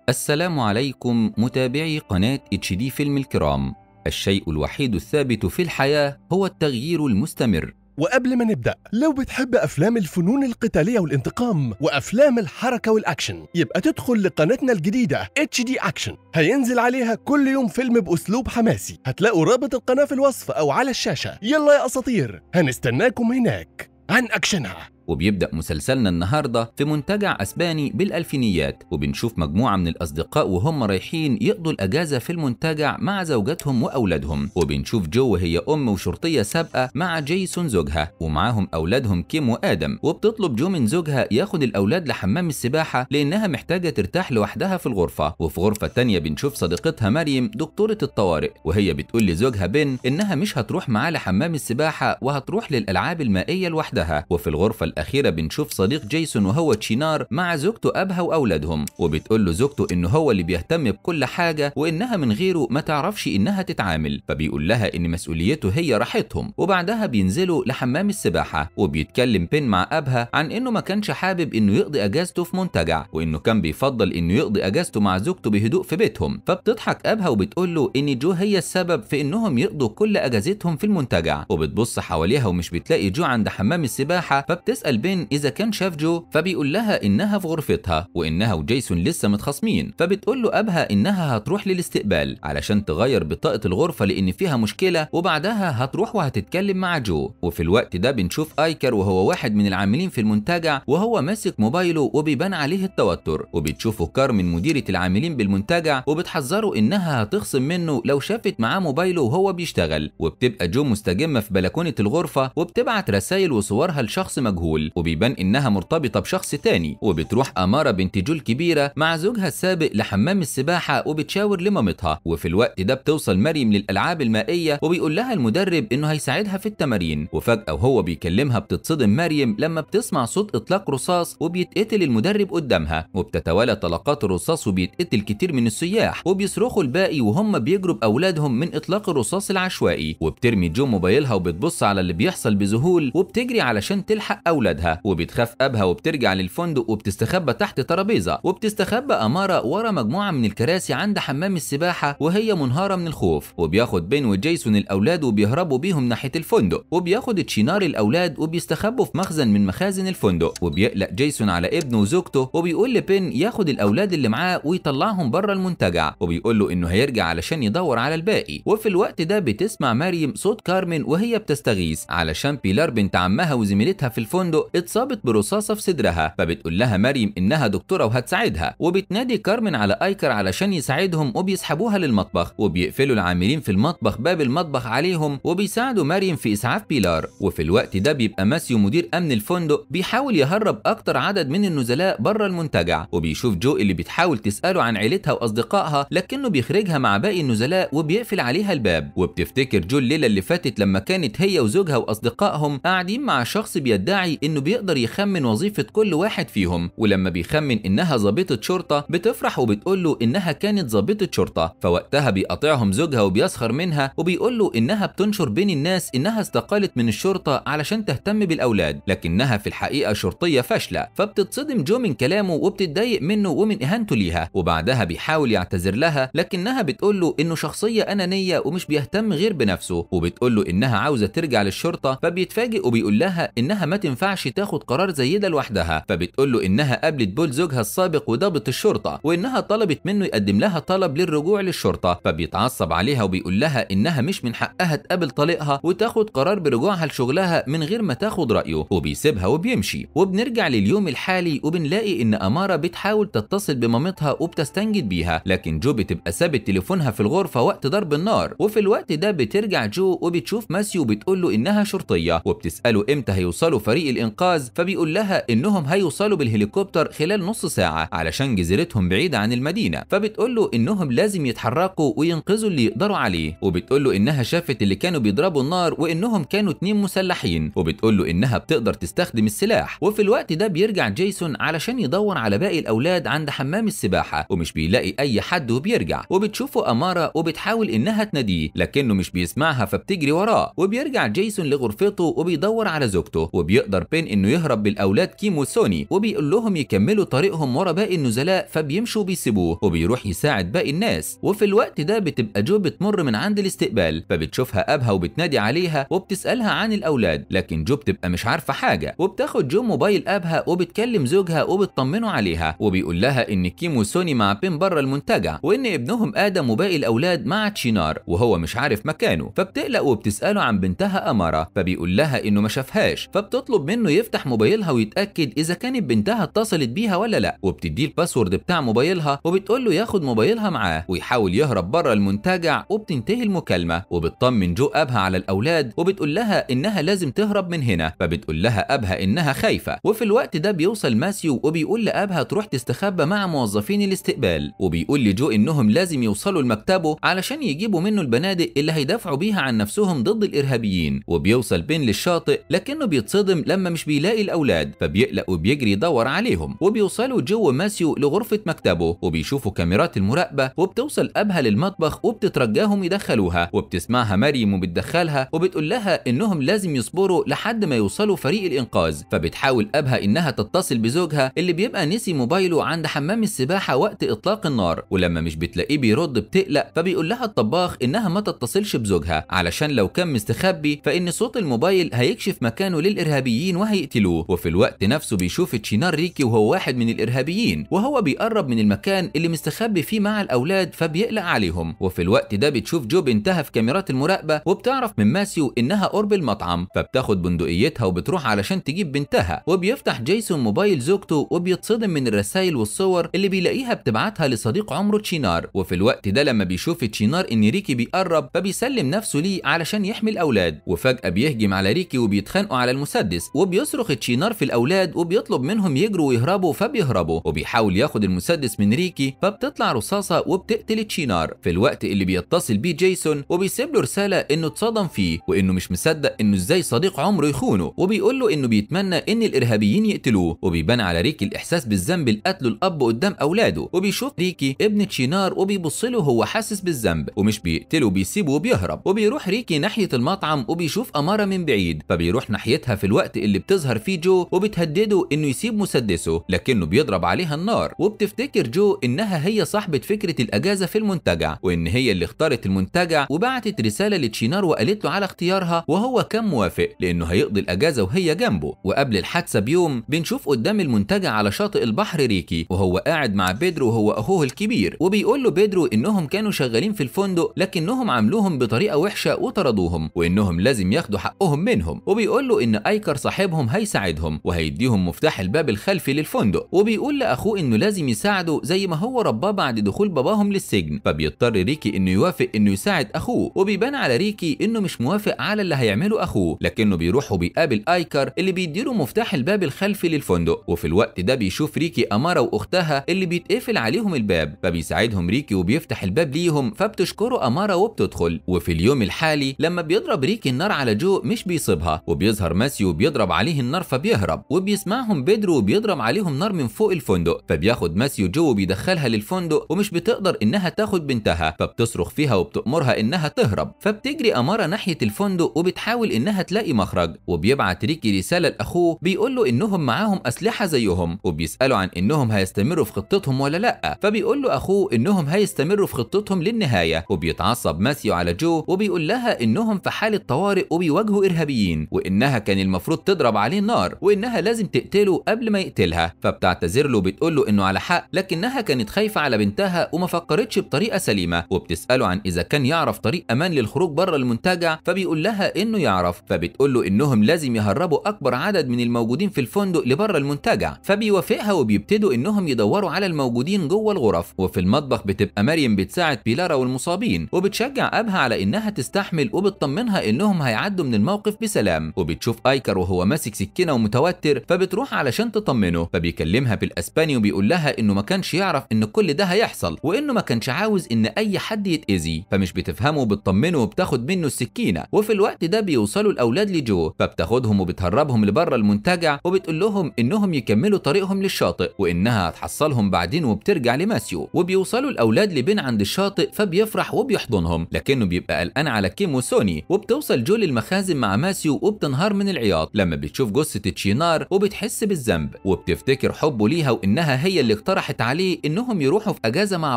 السلام عليكم متابعي قناة HD فيلم الكرام. الشيء الوحيد الثابت في الحياة هو التغيير المستمر. وقبل ما نبدأ، لو بتحب أفلام الفنون القتالية والانتقام وأفلام الحركة والأكشن، يبقى تدخل لقناتنا الجديدة HD Action. هينزل عليها كل يوم فيلم بأسلوب حماسي. هتلاقوا رابط القناة في الوصف أو على الشاشة. يلا يا أساطير، هنستناكم هناك عن أكشنها. وبيبدأ مسلسلنا النهاردة في منتجع أسباني بالألفينيات، وبنشوف مجموعة من الأصدقاء وهم رايحين يقضوا الأجازة في المنتجع مع زوجاتهم وأولادهم. وبنشوف جو وهي أم وشرطية سابقة مع جيسون زوجها، ومعاهم أولادهم كيم وآدم. وبتطلب جو من زوجها ياخد الأولاد لحمام السباحة لأنها محتاجة ترتاح لوحدها في الغرفة. وفي غرفة تانية بنشوف صديقتها مريم دكتورة الطوارئ، وهي بتقول لزوجها بن إنها مش هتروح معاه لحمام السباحة وهتروح للألعاب المائية لوحدها. وفي الغرفة الأخيرة بنشوف صديق جيسون وهو تشينار مع زوجته أبها وأولادهم، وبتقول له زوجته إنه هو اللي بيهتم بكل حاجة وإنها من غيره ما تعرفش إنها تتعامل، فبيقول لها إن مسؤوليته هي راحتهم. وبعدها بينزلوا لحمام السباحة، وبيتكلم بين مع أبها عن إنه ما كانش حابب إنه يقضي أجازته في منتجع، وإنه كان بيفضل إنه يقضي أجازته مع زوجته بهدوء في بيتهم. فبتضحك أبها وبتقول له إن جو هي السبب في إنهم يقضوا كل أجازتهم في المنتجع. وبتبص حواليها ومش بتلاقي جو عند حمام السباحة، فبتسأل بين إذا كان شاف جو، فبيقول لها إنها في غرفتها وإنها وجيسون لسه متخاصمين. فبتقول له أبها إنها هتروح للاستقبال علشان تغير بطاقة الغرفة لأن فيها مشكلة، وبعدها هتروح وهتتكلم مع جو. وفي الوقت ده بنشوف آيكر وهو واحد من العاملين في المنتجع وهو ماسك موبايله وبيبان عليه التوتر. وبتشوفه كارمن مديرة العاملين بالمنتجع وبتحذره إنها هتخصم منه لو شافت معاه موبايله وهو بيشتغل. وبتبقى جو مستجمة في بلكونة الغرفة وبتبعت رسائل وصورها لشخص مجهول، وبيبان إنها مرتبطة بشخص تاني. وبتروح أمارة بنت جو الكبيرة مع زوجها السابق لحمام السباحة وبتشاور لمامتها. وفي الوقت ده بتوصل مريم للألعاب المائية وبيقول لها المدرب إنه هيساعدها في التمارين. وفجأة وهو بيكلمها بتتصدم مريم لما بتسمع صوت إطلاق رصاص وبيتقتل المدرب قدامها. وبتتوالى طلقات الرصاص وبيتقتل كتير من السياح، وبيصرخوا الباقي وهم بيجروا بأولادهم من إطلاق الرصاص العشوائي. وبترمي جو موبايلها وبتبص على اللي بيحصل بذهول وبتجري علشان تلحق أولادها. وبتخاف أبها وبترجع للفندق وبتستخبى تحت ترابيزة. وبتستخبى أمارة ورا مجموعة من الكراسي عند حمام السباحة وهي منهارة من الخوف. وبياخد بين وجيسون الأولاد وبيهربوا بيهم ناحية الفندق، وبياخد تشينار الأولاد وبيستخبوا في مخزن من مخازن الفندق. وبيقلق جيسون على ابنه وزوجته وبيقول لبين ياخد الأولاد اللي معاه ويطلعهم بره المنتجع، وبيقول له إنه هيرجع علشان يدور على الباقي. وفي الوقت ده بتسمع مريم صوت كارمن وهي بتستغيث علشان بيلار بنت عمها وزميلتها في الفندق اتصابت برصاصة في صدرها. فبتقول لها مريم إنها دكتورة وهتساعدها، وبتنادي كارمن على آيكر علشان يساعدهم وبيسحبوها للمطبخ. وبيقفلوا العاملين في المطبخ باب المطبخ عليهم وبيساعدوا مريم في إسعاف بيلار. وفي الوقت ده بيبقى ماسيو مدير أمن الفندق بيحاول يهرب أكتر عدد من النزلاء بره المنتجع، وبيشوف جو اللي بتحاول تسأله عن عيلتها وأصدقائها لكنه بيخرجها مع باقي النزلاء وبيقفل عليها الباب. وبتفتكر جو الليلة اللي فاتت لما كانت هي وزوجها وأصدقائهم قاعدين مع شخص بيدعي إنه بيقدر يخمن وظيفة كل واحد فيهم، ولما بيخمن إنها ضابطة شرطة بتفرح وبتقول له إنها كانت ضابطة شرطة. فوقتها بيقاطعهم زوجها وبيسخر منها وبيقول له إنها بتنشر بين الناس إنها استقالت من الشرطة علشان تهتم بالأولاد، لكنها في الحقيقة شرطية فاشلة. فبتتصدم جو من كلامه وبتتضايق منه ومن إهانته ليها، وبعدها بيحاول يعتذر لها لكنها بتقول له إنه شخصية أنانية ومش بيهتم غير بنفسه، وبتقول له إنها عاوزة ترجع للشرطة. فبيتفاجئ وبيقول لها إنها ما تنفعش تاخد قرار زي ده لوحدها. فبتقول له إنها قابلت بول زوجها السابق وضابط الشرطة، وإنها طلبت منه يقدم لها طلب للرجوع للشرطة. فبيتعصب عليها وبيقول لها إنها مش من حقها تقابل طليقها وتاخد قرار برجوعها لشغلها من غير ما تاخد رأيه، وبيسيبها وبيمشي. وبنرجع لليوم الحالي وبنلاقي إن أمارة بتحاول تتصل بمامتها وبتستنجد بيها، لكن جو بتبقى سابت تليفونها في الغرفة وقت ضرب النار. وفي الوقت ده بترجع جو وبتشوف ماسيو وبتقول له إنها شرطية، وبتسأله إمتى هيوصلوا فريق الإنقاذ، فبيقول لها إنهم هيوصلوا بالهليكوبتر خلال نص ساعة علشان جزيرتهم بعيدة عن المدينة. فبتقول له إنهم لازم يتحركوا وينقذوا اللي يقدروا عليه، وبتقول له إنها شافت اللي كانوا بيضربوا النار وإنهم كانوا 2 مسلحين، وبتقول له إنها بتقدر تستخدم السلاح. وفي الوقت ده بيرجع جيسون علشان يدور على باقي الأولاد عند حمام السباحة ومش بيلاقي أي حد وبيرجع. وبتشوفه أمارة وبتحاول إنها تناديه لكنه مش بيسمعها فبتجري وراه. وبيرجع جيسون لغرفته وبيدور على زوجته، وبيقدر بين انه يهرب بالاولاد كيم وسوني، وبيقول لهم يكملوا طريقهم ورا باقي النزلاء، فبيمشوا وبيسيبوه وبيروح يساعد باقي الناس. وفي الوقت ده بتبقى جو بتمر من عند الاستقبال، فبتشوفها ابها وبتنادي عليها وبتسالها عن الاولاد، لكن جو بتبقى مش عارفه حاجة. وبتاخد جو موبايل ابها وبتكلم زوجها وبتطمنه عليها، وبيقول لها ان كيم وسوني مع بين بره المنتجع، وان ابنهم ادم وباقي الاولاد مع تشينار وهو مش عارف مكانه. فبتقلق وبتساله عن بنتها امارة، فبيقول لها انه ما شافهاش، فبتطلب منه يفتح موبايلها ويتاكد اذا كانت بنتها اتصلت بيها ولا لا، وبتديه ال password بتاع موبايلها وبتقول له ياخد موبايلها معاه ويحاول يهرب بره المنتجع. وبتنتهي المكالمة، وبتطمن جو ابها على الاولاد وبتقول لها انها لازم تهرب من هنا، فبتقول لها ابها انها خايفة. وفي الوقت ده بيوصل ماسيو وبيقول لابها تروح تستخبى مع موظفين الاستقبال، وبيقول لجو انهم لازم يوصلوا لمكتبه علشان يجيبوا منه البنادق اللي هيدافعوا بيها عن نفسهم ضد الارهابيين. وبيوصل بين للشاطئ لكنه بيتصدم لما مش بيلاقي الاولاد، فبيقلق وبيجري يدور عليهم. وبيوصلوا جو وماسيو لغرفة مكتبه وبيشوفوا كاميرات المراقبة، وبتوصل ابها للمطبخ وبتترجاهم يدخلوها، وبتسمعها مريم وبتدخلها وبتقول لها انهم لازم يصبروا لحد ما يوصلوا فريق الانقاذ. فبتحاول ابها انها تتصل بزوجها اللي بيبقى نسي موبايله عند حمام السباحة وقت اطلاق النار، ولما مش بتلاقيه بيرد بتقلق، فبيقول لها الطباخ انها ما تتصلش بزوجها علشان لو كان مستخبي فان صوت الموبايل هيكشف مكانه للارهابيين وهيقتلوه. وفي الوقت نفسه بيشوف تشينار ريكي وهو واحد من الارهابيين، وهو بيقرب من المكان اللي مستخبي فيه مع الاولاد فبيقلق عليهم. وفي الوقت ده بتشوف جو بنتها في كاميرات المراقبة، وبتعرف من ماسيو انها قرب المطعم، فبتاخد بندقيتها وبتروح علشان تجيب بنتها. وبيفتح جيسون موبايل زوجته وبيتصدم من الرسائل والصور اللي بيلاقيها بتبعتها لصديق عمره تشينار. وفي الوقت ده لما بيشوف تشينار ان ريكي بيقرب فبيسلم نفسه ليه علشان يحمي الاولاد، وفجأة بيهجم على ريكي وبيتخانقوا على المسدس، وبيصرخ تشينار في الاولاد وبيطلب منهم يجروا ويهربوا فبيهربوا، وبيحاول ياخد المسدس من ريكي فبتطلع رصاصة وبتقتل تشينار. في الوقت اللي بيتصل بيه جيسون وبيسيب له رسالة انه اتصدم فيه وانه مش مصدق انه ازاي صديق عمره يخونه، وبيقول له انه بيتمنى ان الارهابيين يقتلوه. وبيبان على ريكي الاحساس بالذنب لقتله الاب قدام اولاده، وبيشوف ريكي ابن تشينار وبيبص له هو حاسس بالذنب ومش بيقتله، بيسيبه وبيهرب. وبيروح ريكي ناحية المطعم وبيشوف امارة من بعيد، فبيروح ناحيتها في الوقت اللي بتظهر فيه جو وبتهدده انه يسيب مسدسه، لكنه بيضرب عليها النار. وبتفتكر جو انها هي صاحبة فكرة الاجازة في المنتجع، وان هي اللي اختارت المنتجع، وبعتت رسالة لتشينار وقالت له على اختيارها، وهو كان موافق لانه هيقضي الاجازة وهي جنبه. وقبل الحادثة بيوم بنشوف قدام المنتجع على شاطئ البحر ريكي وهو قاعد مع بيدرو وهو اخوه الكبير، وبيقول له بيدرو انهم كانوا شغالين في الفندق لكنهم عاملوهم بطريقة وحشة وطردوهم، وانهم لازم ياخدوا حقهم منهم. وبيقول له ان ايكر صاحبهم هيساعدهم وهيديهم مفتاح الباب الخلفي للفندق، وبيقول لاخوه انه لازم يساعده زي ما هو رباه بعد دخول باباهم للسجن. فبيضطر ريكي انه يوافق انه يساعد اخوه، وبيبان على ريكي انه مش موافق على اللي هيعمله اخوه، لكنه بيروح وبيقابل ايكر اللي بيديله مفتاح الباب الخلفي للفندق. وفي الوقت ده بيشوف ريكي امارة واختها اللي بيتقفل عليهم الباب، فبيساعدهم ريكي وبيفتح الباب ليهم، فبتشكره امارة وبتدخل. وفي اليوم الحالي لما بيضرب ريكي النار على جو مش بيصيبها، وبيظهر ماسيو وبيضرب عليه النار فبيهرب، وبيسمعهم بيدرو وبيضرب عليهم نار من فوق الفندق، فبياخد ماسيو جو وبيدخلها للفندق ومش بتقدر انها تاخد بنتها، فبتصرخ فيها وبتأمرها انها تهرب. فبتجري امارة ناحية الفندق وبتحاول انها تلاقي مخرج، وبيبعت ريكي رسالة لاخوه بيقول له انهم معاهم اسلحة زيهم، وبيسأله عن انهم هيستمروا في خطتهم ولا لا، فبيقول له اخوه انهم هيستمروا في خطتهم للنهاية. وبيتعصب ماسيو على جو وبيقول لها انهم في حالة طوارئ وبيواجهوا ارهابيين، وانها كان المفروض تضرب عليه النار، وانها لازم تقتله قبل ما يقتلها. فبتعتذر له وبتقول له انه على حق، لكنها كانت خايفة على بنتها وما فكرتش بطريقة سليمة. وبتسأله عن اذا كان يعرف طريق امان للخروج بره المنتجع، فبيقول لها انه يعرف، فبتقول له انهم لازم يهربوا اكبر عدد من الموجودين في الفندق لبره المنتجع، فبيوافقها وبيبتدوا انهم يدوروا على الموجودين جوه الغرف. وفي المطبخ بتبقى مريم بتساعد بيلارا والمصابين، وبتشجع ابها على انها تستحمل، وبتطمنها انهم هيعدوا من الموقف بسلام. وبتشوف ايكر وهو ماسك سكينة ومتوتر، فبتروح علشان تطمنه، فبيكلمها بالاسباني وبيقول لها انه ما كانش يعرف ان كل ده هيحصل، وانه ما كانش عاوز ان اي حد يتاذي، فمش بتفهمه وبتطمنه وبتاخد منه السكينة. وفي الوقت ده بيوصلوا الاولاد لجو، فبتاخدهم وبتهربهم لبره المنتجع، وبتقول لهم انهم يكملوا طريقهم للشاطئ وانها هتحصلهم بعدين، وبترجع لماسيو. وبيوصلوا الاولاد لبين عند الشاطئ، فبيفرح وبيحضنهم، لكنه بيبقى قلقان على كيم وسوني. وبتوصل جو للمخازن مع ماسيو وبتنهار من العياط لما لما بتشوف جثة تشينار وبتحس بالذنب وبتفتكر حبه ليها وانها هي اللي اقترحت عليه انهم يروحوا في اجازة مع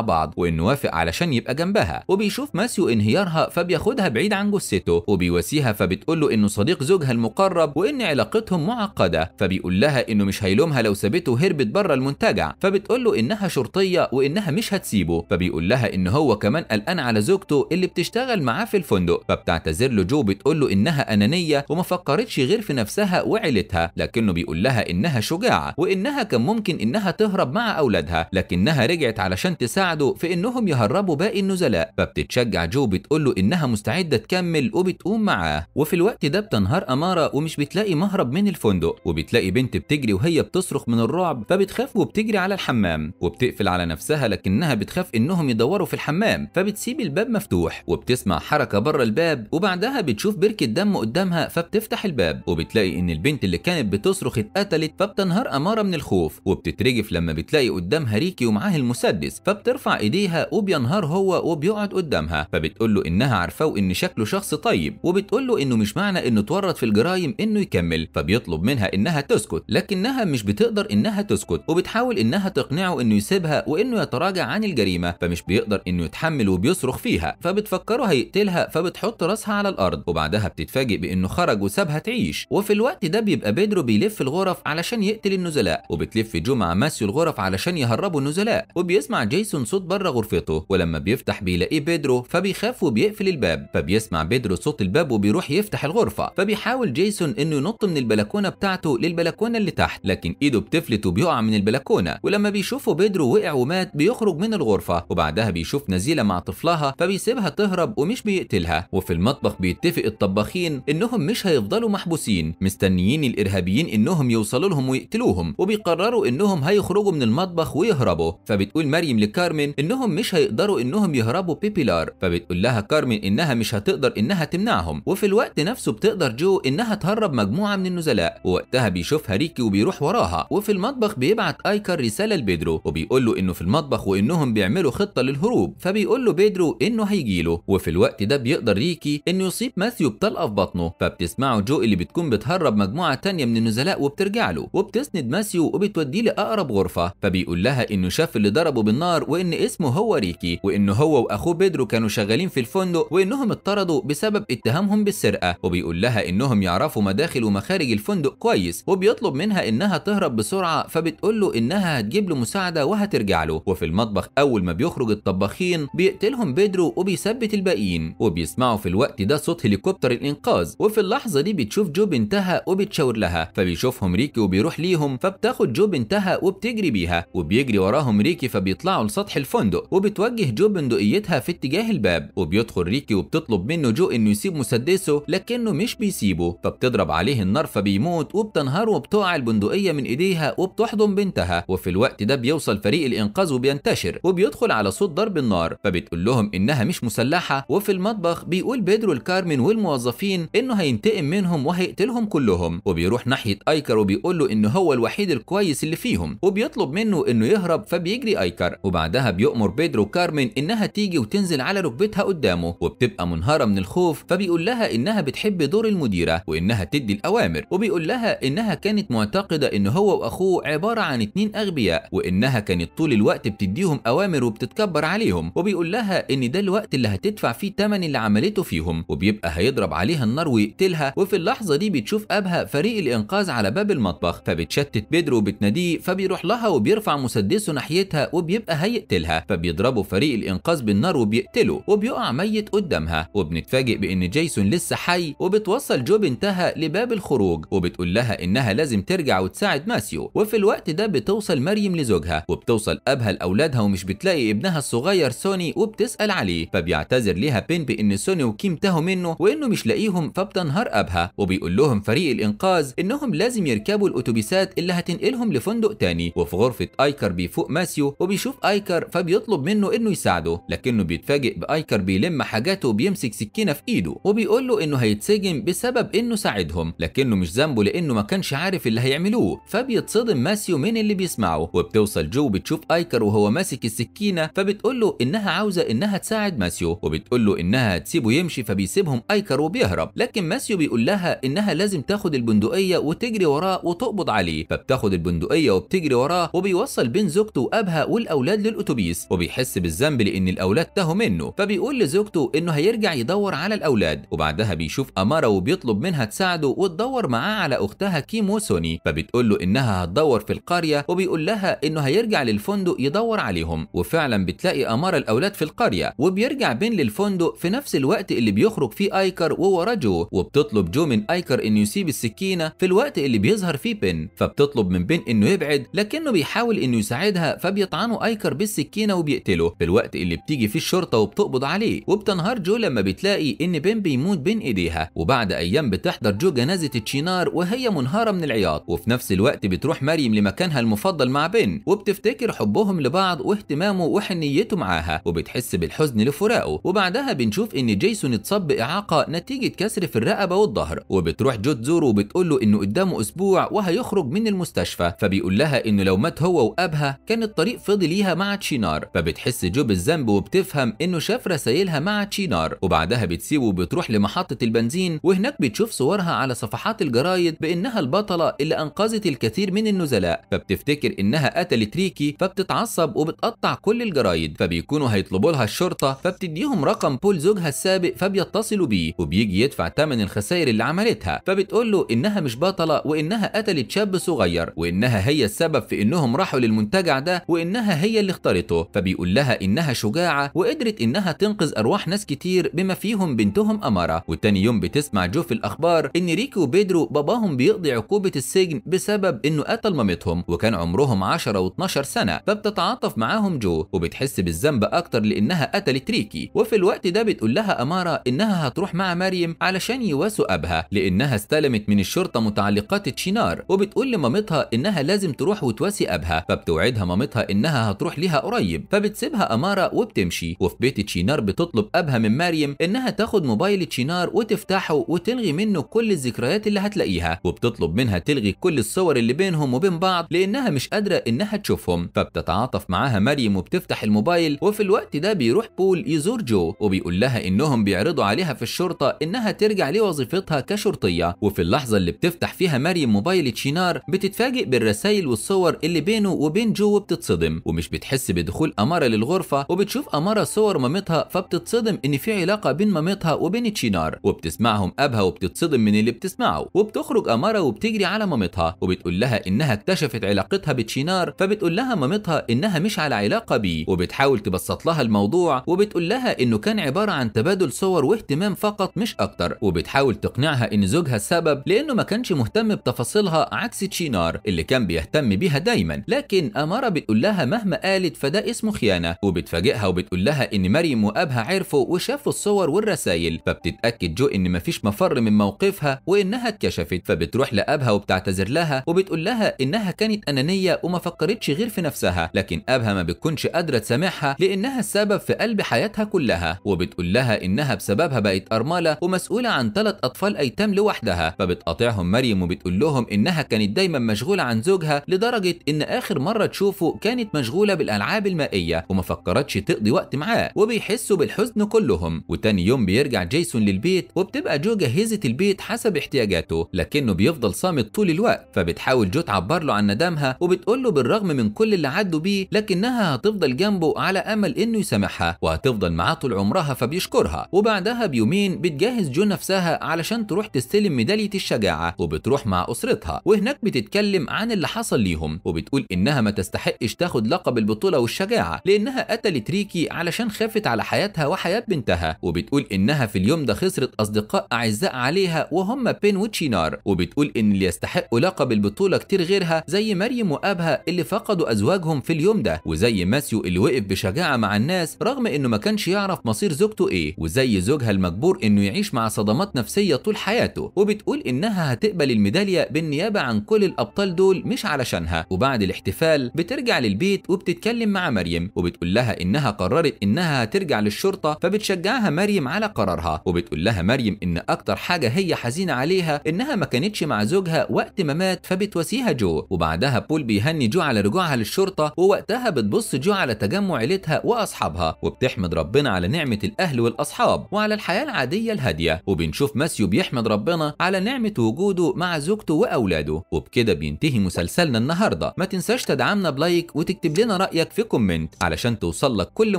بعض وانه وافق علشان يبقى جنبها. وبيشوف ماسيو انهيارها فبياخدها بعيد عن جثته وبيواسيها، فبتقول له انه صديق زوجها المقرب وان علاقتهم معقدة، فبيقول لها انه مش هيلومها لو سابته وهربت بره المنتجع، فبتقول له انها شرطية وانها مش هتسيبه، فبيقول لها ان هو كمان قلقان على زوجته اللي بتشتغل معاه في الفندق، فبتعتذر له جو بتقول له انها انانية وما فكرتش غير في نفسها وعيلتها، لكنه بيقول لها انها شجاعة وانها كان ممكن انها تهرب مع اولادها لكنها رجعت علشان تساعده في انهم يهربوا باقي النزلاء، فبتتشجع جو بتقول له انها مستعدة تكمل وبتقوم معاه. وفي الوقت ده بتنهار أمارة ومش بتلاقي مهرب من الفندق، وبتلاقي بنت بتجري وهي بتصرخ من الرعب فبتخاف وبتجري على الحمام وبتقفل على نفسها، لكنها بتخاف انهم يدوروا في الحمام فبتسيب الباب مفتوح وبتسمع حركة بره الباب، وبعدها بتشوف بركة دم قدامها فبتفتح الباب وبتلاقي ان البنت اللي كانت بتصرخ اتقتلت، فبتنهار أمارة من الخوف وبتترجف لما بتلاقي قدامها ريكي ومعاه المسدس، فبترفع ايديها وبينهار هو وبيقعد قدامها، فبتقول له انها عارفاه وان شكله شخص طيب، وبتقول له انه مش معنى انه اتورط في الجرايم انه يكمل، فبيطلب منها انها تسكت لكنها مش بتقدر انها تسكت، وبتحاول انها تقنعه انه يسيبها وانه يتراجع عن الجريمة، فمش بيقدر انه يتحمل وبيصرخ فيها، فبتفكره هيقتلها فبتحط راسها على الارض، وبعدها بتتفاجئ بانه خرج وسابها تعيش. وفي الوقت ده بيبقى بيدرو بيلف الغرف علشان يقتل النزلاء، وبتلف جو مع ماسيو الغرف علشان يهربوا النزلاء، وبيسمع جيسون صوت بره غرفته، ولما بيفتح بيلاقيه بيدرو فبيخاف وبيقفل الباب، فبيسمع بيدرو صوت الباب وبيروح يفتح الغرفة، فبيحاول جيسون انه ينط من البلكونه بتاعته للبلكونه اللي تحت، لكن ايده بتفلت وبيقع من البلكونه، ولما بيشوفه بيدرو وقع ومات بيخرج من الغرفة، وبعدها بيشوف نزيله مع طفلها فبيسيبها تهرب ومش بيقتلها. وفي المطبخ بيتفق الطباخين انهم مش هيفضلوا محبوسين مستنيين الارهابيين انهم يوصلوا لهم ويقتلوهم، وبيقرروا انهم هيخرجوا من المطبخ ويهربوا، فبتقول مريم لكارمن انهم مش هيقدروا انهم يهربوا ببيلار، فبتقول لها كارمن انها مش هتقدر انها تمنعهم. وفي الوقت نفسه بتقدر جو انها تهرب مجموعة من النزلاء، ووقتها بيشوفها ريكي وبيروح وراها. وفي المطبخ بيبعت ايكر رسالة لبيدرو وبيقول له انه في المطبخ وانهم بيعملوا خطه للهروب، فبيقول له بيدرو انه هيجيله. وفي الوقت ده بيقدر ريكي انه يصيب ماثيو بطلقه في بطنه، فبتسمعه جو اللي بتكون بتهرب مجموعة تانية من النزلاء وبترجع له، وبتسند ماثيو وبتوديه لاقرب غرفة، فبيقول لها انه شاف اللي ضربه بالنار وان اسمه هو ريكي، وانه هو واخوه بيدرو كانوا شغالين في الفندق وانهم اتطردوا بسبب اتهامهم بالسرقة، وبيقول لها انهم يعرفوا مداخل ومخارج الفندق كويس، وبيطلب منها انها تهرب بسرعة، فبتقول له انها هتجيب له مساعدة وهترجع له. وفي المطبخ اول ما بيخرج الطباخين بيقتلهم بيدرو وبيثبت الباقيين، وبيسمعوا في الوقت ده صوت هليكوبتر الانقاذ، وفي اللحظة دي بتشوف جو بنتها وبتشاور لها، فبيشوفهم ريكي وبيروح ليهم، فبتاخد جو بنتها وبتجري بيها، وبيجري وراهم ريكي فبيطلعوا لسطح الفندق، وبتوجه جو بندقيتها في اتجاه الباب، وبيدخل ريكي وبتطلب منه جو انه يسيب مسدسه لكنه مش بيسيبه، فبتضرب عليه النار فبيموت، وبتنهار وبتقع البندقية من ايديها وبتحضن بنتها. وفي الوقت ده بيوصل فريق الانقاذ وبينتشر، وبيدخل على صوت ضرب النار، فبتقول لهم انها مش مسلحة. وفي المطبخ بيقول بيدرو لكارمن والموظفين انه هينتقم منهم وهيقتلهم كلهم، وبيروح ناحية ايكر وبيقول له انه هو الوحيد الكويس اللي فيهم، وبيطلب منه انه يهرب فبيجري ايكر. وبعدها بيؤمر بيدرو كارمن انها تيجي وتنزل على ركبتها قدامه، وبتبقى منهاره من الخوف، فبيقول لها انها بتحب دور المديرة وانها تدي الاوامر، وبيقول لها انها كانت معتقده ان هو واخوه عبارة عن 2 اغبياء، وانها كانت طول الوقت بتديهم اوامر وبتتكبر عليهم، وبيقول لها ان ده الوقت اللي هتدفع فيه ثمن اللي عملته فيهم، وبيبقى هيضرب عليها النار ويقتلها. وفي اللحظة دي بتشوف ابها فريق الانقاذ على باب المطبخ، فبتشتت بيدرو وبتناديه، فبيروح لها وبيرفع مسدسه ناحيتها وبيبقى هيقتلها، فبيضربوا فريق الانقاذ بالنار وبيقتله، وبيقع ميت قدامها. وبنتفاجئ بان جيسون لسه حي، وبتوصل جو بنتها لباب الخروج، وبتقول لها انها لازم ترجع وتساعد ماسيو. وفي الوقت ده بتوصل مريم لزوجها، وبتوصل ابها لاولادها ومش بتلاقي ابنها الصغير سوني وبتسال عليه، فبيعتذر ليها بين بان سوني وكيم تاهوا منه وانه مش لاقيهم، فبتنهار ابها. وبيقول لهم فريق الانقاذ انهم لازم يركبوا الاتوبيسات اللي هتنقلهم لفندق تاني. وفي غرفة ايكر بيفوق ماسيو وبيشوف ايكر، فبيطلب منه انه يساعده، لكنه بيتفاجئ بايكر بيلم حاجاته وبيمسك سكينة في ايده، وبيقول له انه هيتسجن بسبب انه ساعدهم، لكنه مش ذنبه لانه ما كانش عارف اللي هيعملوه. فبيتصدم ماسيو من اللي بيسمعه، وبتوصل جو بتشوف ايكر وهو ماسك السكينة، فبتقول له انها عاوزه انها تساعد ماسيو، وبتقول له انها هتسيبه يمشي، فبيسيبهم ايكر وبيهرب. لكن ماسيو بيقول لها انها لازم تاخد البندقية وتجري وراه وتقبض عليه، فبتاخد البندقية وبتجري وراه، وبيوصل بين زوجته وابها والاولاد للاتوبيس، وبيحس بالذنب لان الاولاد تاهوا منه، فبيقول لزوجته انه هيرجع يدور على الاولاد. وبعدها بيشوف امارة وبيطلب منها تساعده وتدور معاه على اختها كيم وسوني، فبتقول له انها هتدور في القرية، وبيقول لها انه هيرجع للفندق يدور عليهم. وفعلا بتلاقي امارة الاولاد في القرية، وبيرجع بين للفندق في نفس الوقت اللي بيخرج فيه ايكر ووراه جو، وبتطلب جو من ايكر انه يسيب السكينة في الوقت اللي بيظهر فيه بن، فبتطلب من بن انه يبعد، لكنه بيحاول انه يساعدها، فبيطعنه ايكر بالسكينة وبيقتله في الوقت اللي بتيجي فيه الشرطة وبتقبض عليه. وبتنهار جو لما بتلاقي ان بن بيموت بين ايديها. وبعد ايام بتحضر جو جنازه تشينار وهي منهاره من العياط، وفي نفس الوقت بتروح مريم لمكانها المفضل مع بن، وبتفتكر حبهم لبعض واهتمامه وحنيته معاها، وبتحس بالحزن لفراقه. وبعدها بنشوف ان جيسون اتصاب باعاقه نتيجة كسر في الرقبة والظهر، وبتروح جو تزوره وبتقول له انه قدامه اسبوع وهيخرج من المستشفى، فبيقول لها انه لو مات هو وابها كان الطريق فضي ليها مع تشينار. فبتحس جو بالذنب وبتفهم انه شاف رسايلها مع تشينار. وبعدها بتسيبه وبتروح لمحطه البنزين، وهناك بتشوف صورها على صفحات الجرايد بانها البطلة اللي انقذت الكثير من النزلاء، فبتفتكر انها قتلت ريكي، فبتتعصب وبتقطع كل الجرايد، فبيكونوا هيطلبوا لها الشرطة، فبتديهم رقم بول زوجها السابق، فبيتصلوا بيه وبيجي يدفع ثمن الخسائر اللي عملتها، فبتقول له انها مش بطلة وانها قتلت شاب صغير وانها هي السبب في انهم راحوا للمنتجع ده وانها هي اللي اختارته، فبيقول لها انها شجاعة وقدرت انها تنقذ ارواح ناس كتير بما فيهم بنتهم امارة. وتاني يوم بتسمع جو في الاخبار ان ريكي وبيدرو باباهم بيقضي عقوبه السجن بسبب انه قتل مامتهم، وكان عمرهم 10 و12 سنة، فبتتعاطف معاهم جو وبتحس بالذنب اكتر لانها قتلت ريكي. وفي الوقت ده بتقول لها امارة انها هتروح مع مريم علشان يواسوا ابها لانها استلمت من الشرطة متعلقات تشينار، وبتقول لمامتها انها لازم تروح وتواسي ابها، فبتوعدها مامتها انها هتروح ليها قريب، فبتسيبها امارة وبتمشي. وفي بيت تشينار بتطلب ابها من مريم انها تاخد موبايل تشينار وتفتحه وتلغي منه كل الذكريات اللي هتلاقيها، وبتطلب منها تلغي كل الصور اللي بينهم وبين بعض لانها مش قادرة انها تشوفهم، فبتتعاطف معاها مريم وبتفتح الموبايل. وفي الوقت ده بيروح بول يزور جو وبيقول لها انهم بيعرضوا عليها في الشرطة انها ترجع لوظيفتها كشرطيه. وفي اللحظة اللي بتفتح فيها مريم موبايل تشينار بتتفاجئ بالرسائل والصور اللي بينه وبين جو وبتتصدم، ومش بتحس بدخول امارة للغرفة، وبتشوف امارة صور مامتها، فبتتصدم ان في علاقة بين مامتها وبين تشينار، وبتسمعهم ابها وبتتصدم من اللي بتسمعه. وبتخرج امارة وبتجري على مامتها وبتقول لها انها اكتشفت علاقتها بتشينار، فبتقول لها مامتها انها مش على علاقة بيه، وبتحاول تبسط لها الموضوع وبتقول لها انه كان عبارة عن تبادل صور واهتمام فقط مش اكتر، وبتحاول تقنعها ان زوجها السبب لانه ما كانش مهتم بتفاصيلها عكس تشينار اللي كان بيهتم بيها دايما. لكن امارة بتقول لها مهما قالت فده اسمه خيانة، وبتفاجئها وبتقول لها ان مريم وابها عرفوا وشافوا الصور والرسائل، فبتتاكد جو ان مفيش مفر من موقفها وانها اتكشفت، فبتروح لابها وبتعتذر لها وبتقول لها انها كانت انانية وما فكرتش غير في نفسها، لكن ابها ما بتكونش قادرة تسامحها لانها السبب في قلب حياتها كلها، وبتقول لها انها بسببها بقت ارملة ومسؤولة عن 3 اطفال ايتام لوحدها. فبتقاطعهم مريم وبتقول لهم انها كانت دايما مشغولة عن زوجها لدرجة ان اخر مرة تشوفه كانت مشغولة بالالعاب المائية وما فكرتش تقضي وقت معاه، وبيحسوا بالحزن كلهم. وتاني يوم بيرجع جيسون للبيت وبتبقى جو جهزت البيت حسب احتياجاته، لكنه بيفضل صامت طول الوقت، فبتحاول جو تعبر له عن ندمها وبتقول له بالرغم من كل اللي عدوا بيه لكنها هتفضل جنبه على امل انه يسامحها وهتفضل معاه طول عمرها، فبيشكرها. وبعدها بيومين بتجهز جو نفسها علشان تروح تستلم ميدالية الشجاعة، وبتروح مع اسرتها، وهناك بتتكلم عن اللي حصل ليهم وبتقول انها ما تستحقش تاخد لقب البطولة والشجاعة لانها قتلت ريكي علشان خافت على حياتها وحياة بنتها، وبتقول انها في اليوم ده خسرت اصدقاء اعزاء عليها وهم بين وتشينار، وبتقول ان اللي يستحقوا لقب البطولة كتير غيرها زي مريم وابها اللي فقدوا ازواجهم في اليوم ده، وزي ماسيو اللي وقف بشجاعة مع الناس رغم انه ما كانش يعرف مصير زوجته ايه، وزي زوجها المجبور انه يعيش مع صدمات نفسية طول حياته، وبتقول انها هتقبل الميدالية بالنيابة عن كل الابطال دول مش علشانها. وبعد الاحتفال بترجع للبيت وبتتكلم مع مريم وبتقول لها انها قررت انها هترجع للشرطة، فبتشجعها مريم على قرارها، وبتقول لها مريم ان اكتر حاجة هي حزينة عليها انها ما كانتش مع زوجها وقت ما مات، فبتواسيها جو. وبعدها بول بيهني جو على رجوعها للشرطة، ووقتها بتبص جو على تجمع عيلتها واصحابها وبتحمد ربنا على نعمة الاهل والاصحاب وعلى الحياة العادية الهادية. وبنشوف ماسيو بيحمد ربنا على على نعمة وجوده مع زوجته وأولاده. وبكده بينتهي مسلسلنا النهاردة. ما تنساش تدعمنا ب like وتكتب لنا رأيك في comment علشان توصل لك كل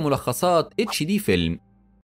ملخصات HD فيلم.